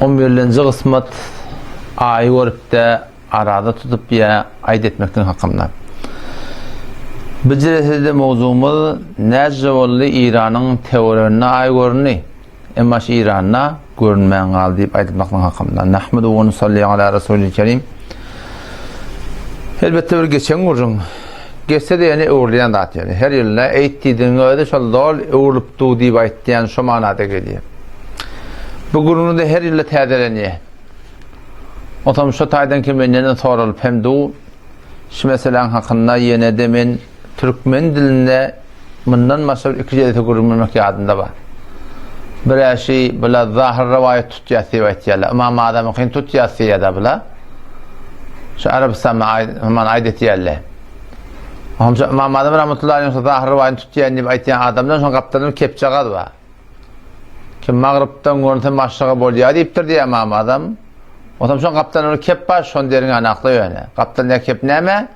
On birlenji gysmat aýy görüp-de araza tutup ýa aýt etmekligiň hakynda. Bu jelesede mowzugymyz näce boldy Iranyň töwereginde aý göründi, emma şu Iranda görünmän galdy diýip aýdylmaklygyň hakynda. Nahmedu we nusalli ala Rasulil Kerim. Elbetde bir geçen gürrüň. Geçse-de ýene öwrülýän zat ýöne. Her ýylda eýt diýdigiň özi şol doly öwrülip dur diýip aýtýan şo manada gelýär. Bu gürrüň-de her ýylda täzelenýär. Onsoň şo taýdan ki menden soralyp hem dur. Şu meseläň hakynda ýene-de men türkmen dilinde mundan başga bir iki jelse gürrüň bermek ýadymda bar. Bir-ä şi bula zahyr rowaýat tutýas diýip aýtýarlar. Ymam Azamyňkyny tutýas diýýär-de bula. Şu Arabystanda aý, aýt etýärler. Oňça Ymam Azam rahmetullahi aleýhi şu zahyr rowaýatyny tutýan diýip aýtýan adamdan şoň gapdalynda kepjagaz bar. Kim magrypdan görünse maşraga bolýar diýipdir diýýär Ymam Azam. Onsoň şoň gapdalynda bir kep bar, şony deriň anakla ýöne. Gapdalynda kep näme?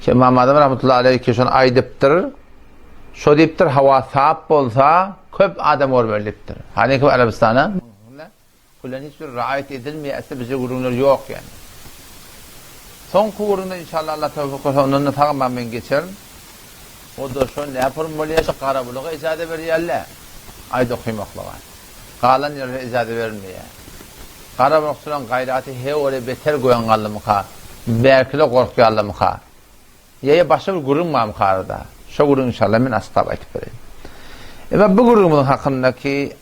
Ki Ymam Azam rahmetullahi aleýhi şony aýdypdyr. Şo diýipdir, hawa sap bolsa, köp adam görmeli diýipdir. Hany kim Arabystana? Bilen hiç bir raýat edilmeýär, asly bize gürrüňler ýok ýani. Soňky gürrüňde inşallah Allah towfyk berse ondan-da sag-aman men geçerin. O-da şo näpurun bolýar şo Garabulaga ijaza berýärler aýda okymaklyga. Galan ýerlere ijaza berilmeýär. Garabulakçylaryň gaýraty heore beter göň galdymyka, bärkile gorkýarlarmyka? Ýa-ýa başga bir gürrüň barmyka arada? Şo gürrüňi inşallah men açyklap aýtyp bereýin. Emma bu gürrüňimiziň hakyndaky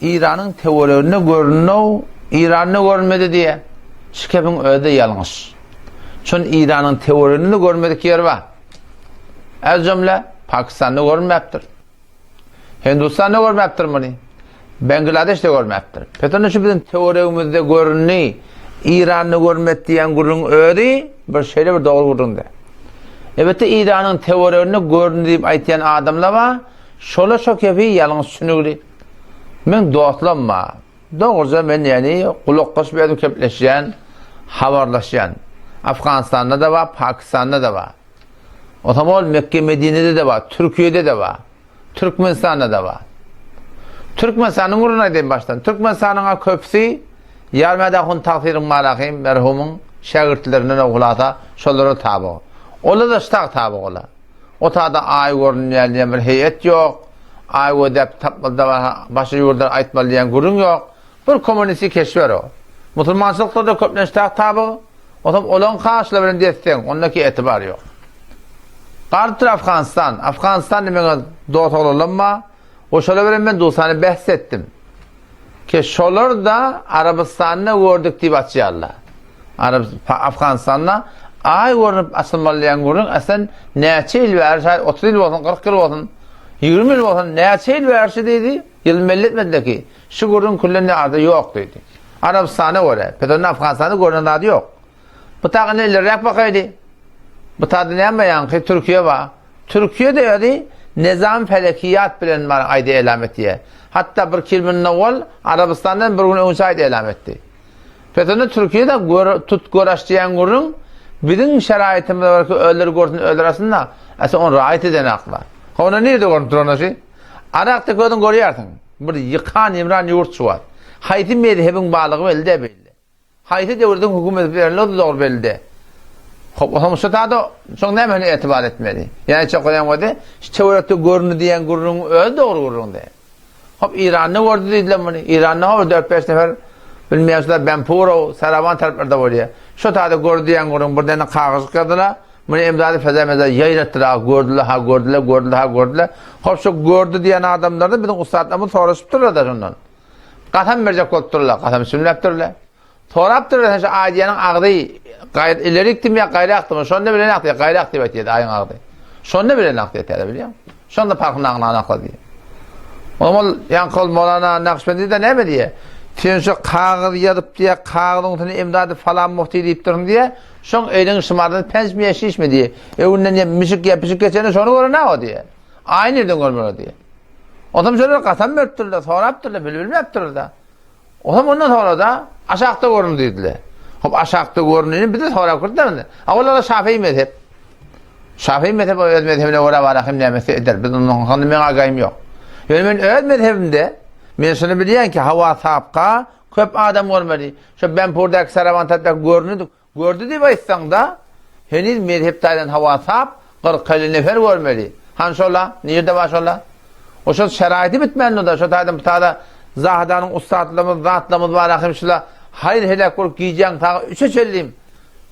Eýranyň töwereginde göründi-ow, Eýranda görünmedi diýýär. Şu kepiň özi-de ýalňyş. Çün Eýranyň töwereginde-de görünmedik ýeri bar. Ez jümle, Pakistanda görünmäpdir. Hindistanda görmäpdir muny. Bangladeşde görmäpdir. Pes onda şu biziň töweregimizde göründi, Eýranda görünmedi diýen gürrüň özi bir şeýle bir dogry gürrüň däl. Elbetde Eýranyň töwereginde göründi diýip aýtýan adamlar bar, şolar şo kepi ýalňyş düşünigli. Meň dostlam bar. Dogruja men ýani gulakdaş özüm kepleşýän, habarlaşýan. Afganistanda-da bar, Pakistanda-da bar. Onsoň ol Mekke, Medinede-de bar, Türkiýede-de bar. Türkmenistanda-da bar. Türkmenistanyň gürrüňini aýdaýyn başdan. Türkmenistanyň köpüsi Ýarmäde ahun tagsyryň Malahym merhumyň şägirtlerinden hulasa şolara taby. Olar-da ştag taby olar. O tada aý görünýär diýen bir heýet ýok. Aý gözläp tapmaly-da başga ýurda aýtmaly diýen gürrüň ýok. Bir kommunistik keşber o. Musulmançylykda-da köplenç tak tabyg. Onsoň olaň kaşla bilen desseň, ondaki etibar ýok. Galypdyr Afganistan. Afganistan diýmegiň dost oglanlam bar. O şolar bilen men dusany bähs etdim. Ki şolar-da Arabystanda gördük diýip açýarlar. Arab Afganistanda aý görnüp açylmaly diýen gürrüň aslen näçe ýyl bäri şaýat 30 ýyl bolsun, 40 ýyl bolsun, 20 ýyl bolsun näçe ýyl bäri şu diýdi, ýyl belli etmediler ki, şu gürrüň küllen ne arda ýok diýdi. Arabystana görä, pes onda Afganistanda görnen zady ýok. Bu taýda ilerräk bakaýdy. Bu taýda näme ýaňky Türkiýe bar. Türkiýede özi Nezam Felekiýat bilen bar aýdy elam etýär. Hatda bir ýyl mundan owal Arabystandan bir gün öňçe aýdy elam etdi. Pes onda Türkiýede gör, tut gör aç diýen gürrüň biziň şeraýtymyzda bar ki özleri görsün özleri açsyn-da, a sen ony raýat eden akla. Ha onda nirede görünip duran şi? Arakda gözüň görýärsiň. Bir ýykan ýymran ýurt şu wagt. Haýsy mezhebiň barlygy belli däl belli. Haýsy döwürdiň höküm edip berildi dogry belli däl. Hop, otam şu tada şoň nämesine etibar etmeli? Ýa içe goýan bolsa, şu töwerekde göründi diýen gürrüň özi dogry gürrüň däl. Hop, Eýranda gördi diýdiler muny. Eýranda hop 4-5 nefer bilmeýän şular Bempurow, Sarawan taraplarda bolýar. Şu tada gördi diýen gürrüň bir däne kagyzjyk ýazdylar. Muny emdady feza-meza ýaýratdylar, gördüler, ha gördüler, gördüler, ha gördüler. Hop, şu gördi diýen adamlardan biziň ussatlarymyz soraşypdyrlar-da şondan. Kasam berjek bolup durlar, kasam içimläpdirler. Sorapdyrlar, sen şu aýdýanyň agzy gaýr ilerikdimi ýa gaýrakdymy? Şonda bilen diýýär, gaýrak diýip aýtýar aýyň agzy. Şonda bilen diýýär, bilýäň. Şonda parhyny aňlanakla diýýär. Oňa ýaňky ol Molana Nakşbendi-de näme diýýär? Sen şu kagyz ýazyp diýýär, kagyzyň üstüne imdady falan muhti diýipdirsiň diýýär. Şoň eliň şymardan pençmi ýa şişmi diýýär. Öňünden ýa mişik ýa pişik geçende şony gören-ä o diýýär. Aý nirden görmeli diýýär. Onsoň şolar kasam beripdirler, sorapdyrlar, bilip-bilmäpdirler-de. Onsoň ondan sonra-da aşakda göründi diýdiler. Hop aşakda göründini bize sorap gördiler indi. A olar Şafii mezhep. Şafii mezhep öz mezhebine görä bar hem nämesi eder. Biz onuň hakynda meň agaýym ýok. Ýöne men öz mezhebimde men şuny bilýän ki hawa sapka. Köp adam görmeli. Şo Bempurdäki Sarawantatdaky göründi, gördi diýip aýtsaň-da, heniz mezhep taýdan hawa sap, kyrk-elli nefer görmeli. Hany şola? Nirde bar şola? O şol şeraýty bitmändir-da, şo taýdan bu taýda Zahydanyň ussatlarymyz, zatlarymyz bar ahym şula haýyr-heläk bolup gijäň sagat üçe çenlim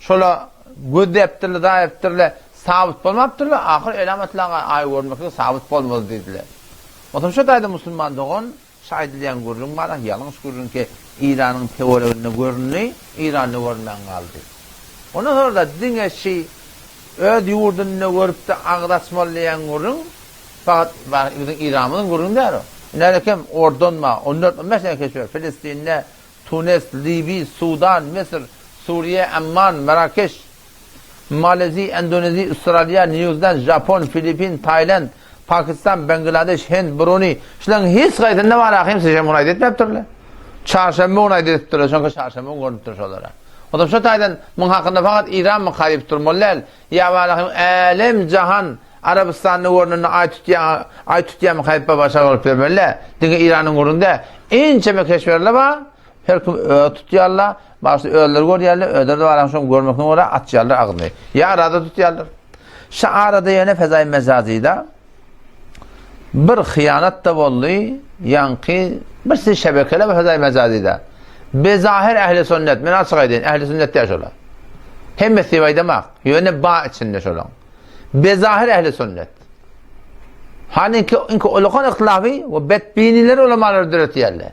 şola gözläpdirler, zaýapdyrlar, sabyt bolmapdyrlar, ahyr elam etdiler, aý görmeklik sabyt bolmaz diýdiler. Onsoň şo taýda musulman dogan Şu aýdylýan gürrüň bar-a, ýalňyş gürrüň ki, Eýranyň töwereginde göründi, Eýranda görünmän galdy. Ondan soňra-da diňe şi öz ýurdunda görüp-de agyz açmaly diýen gürrüň, fakat biziň Eýranymyzyň gürrüňi däl o. Ine kim, Ordon bar, on dört, on bäş sene keşp bar, Filistinde, Tunes, Libi, Sudan, Misr, Suriýe, Amman, Merakeş, Malezi, Endonezi, Ustraliýa, Nýu-Zland, Žapon, Filipin, Taýland, Pakistan, Bangladeş, Hind, Bruni, şularyň hiç haýsynda bar ahym sişenbe güni aýdy etmepdirler. Çarşenbe güni aýdy edipdirler, çünki çarşenbe güni görnüpdir şolara. O zaman şo taýdan muň hakynda fakat Iran mı karyp durmaly däl. Ýa bar ahym älem jahan Arabystanda görnende aý tutýan, aý tutýan kaýyp başa bolup bermeli däl. Diňe Iranyň gürrüňi däl. Ençeme keşberler bar. Her kim özi tutýarlar, başda özleri görýärler, özleri de baran şoň görmekine görä açýarlar agzyny. Ýa arada tutýarlar. Şu arada ýene fezaý mejazyda bir hyýanat da boldy, ýaňky bir siz şebekeler fezaý mejazyda. Bezahir ehli sünnet, men açyk aýdaýyn, ehli sünnet däl şolar. Hemmesi diýip aýdamak, ýöne ba içinde şolaň. Bezahir ehli sünnet. Hani ki inki ulakan ihtilafy we betbiniler ulamalar döretýärler.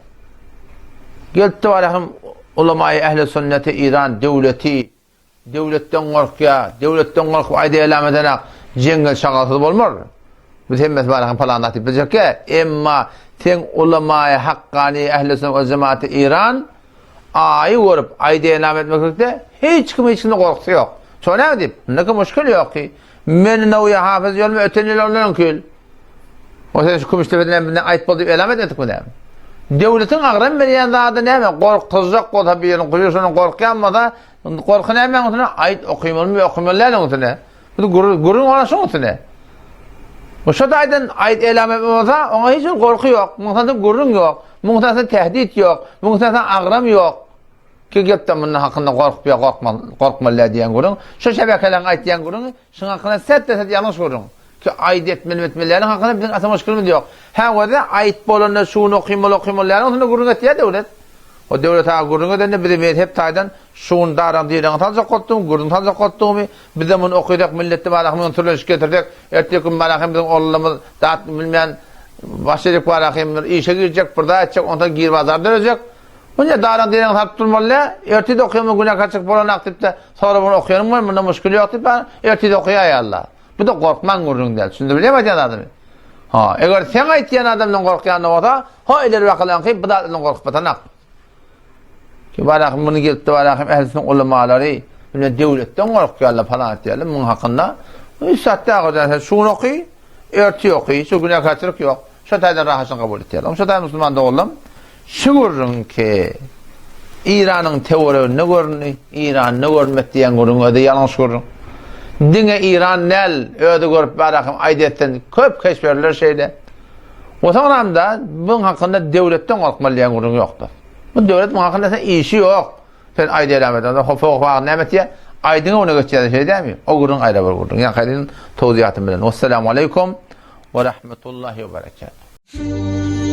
Gelipdi barahym ulamaýy ehli sünneti Iran döwleti döwletden gorkýa, döwletden gorkup aýda elam edenak jeňňel şagalsyz bolmar. Biz hemmesi barahym palan zat diýip biljekkä, emma seň ulamaýy hakkany ehli sünnet we jemaati Iran aýy görüp aýda elam etmeklikde hiç kim hiç kimden gorkusy ýok. Şo näme diýip? Mundaki muşkil ýok ki. Men Nawi Hafyz ýolmy öten ýyl ondan öňki ýyl. O sen şu Kümüşdepeden bilen aýt bol diýip elam etmedikmi näme? Döwletiň agram berýän zady näme? Gorkuzjak bolsa birini, guýur şondan gorkýan bolsa, gorky nämäň üstüne? Aýt okymalymy, okymaly däl oň üstüne. Bu gürrüň ola şoň üstüne. Bu şo taýdan aýt elam etme bolsa, oňa hiç bir gorky ýok. Muň üstüne gürrüň ýok. Muň üstüne tehdit ýok. Muň üstüne agram ýok. Ki gepde mundan hakynda gorkup ýa gorkma, gorkmaly däl diýen gürrüň. Şu şebekeleň aýtýan gürrüňi, şuň hakynda set-de-set ýalňyş gürrüň. Ki aýt etmeli etmeli däliň hakynda biziň asa muşkilimiz ýok. Hä weze aýt bolanda şuny okymaly okymaly däliň üstünde gürrüň etýär döwlet. O döwlet aga gürrüň edende bizi mezhep taýdan şuny daraň direňe saljak bolupdymy, gürrüň saljak bolupdymy, bizde muny okysak milletde barahym muny türlenşik getirsek, ertir gün barahym biziň oglanlarymyz zat bilmän baş edip barahym bir işe girjek bir zat etjek onsoň girbazar dörejek. Muny daraň direňe salyp durmaly däl, ertir okaýan günäkär çykyp bolanak diýip-de, soňra muny okaýanym bar, munda muşkil ýok diýip, ertir okaýaýarlar. Bu-da gorkmaň gürrüň däl. Düşündi bilýärmi aýdýan zadymy? Ha, eger seň aýtýan adamdan gorkýan bolsa, ho ileri bakalanky bu zatdan gorkup batanak. Ki barahym muny gelipdi barahym ählisiniň ulamalary bilen döwletden gorkýarlar falan etýärler muň hakynda. Üstad dägöden sen şuny oky, ertir oky, şu günäkärçilik ýok. Şo taýdan rahatçylyk kabul etýärler. Oň şo taýdan musulman doganlarym şu gürrüň ki Eýranyň töwereginde göründi, Eýranda görünmek diýen gürrüň özi ýalňyş gürrüň. Diňe Eýran däl, özi görüp barakym aýt etsin, köp keşberler şeýle. O soňram da buň hakynda döwletden gorkmaly diýen gürrüň ýokdur. Bu döwlet muň hakynda sen işi ýok. Sen aýt elam et, onda hofa hofa näme etýär? Aýdyň öňüne geçýär şeýle dämi? O gürrüň aýra bir gürrüň. Ýa haýryň towziýatym bilen. Wassalamu aleýkum we rahmetullahi we berekatuh.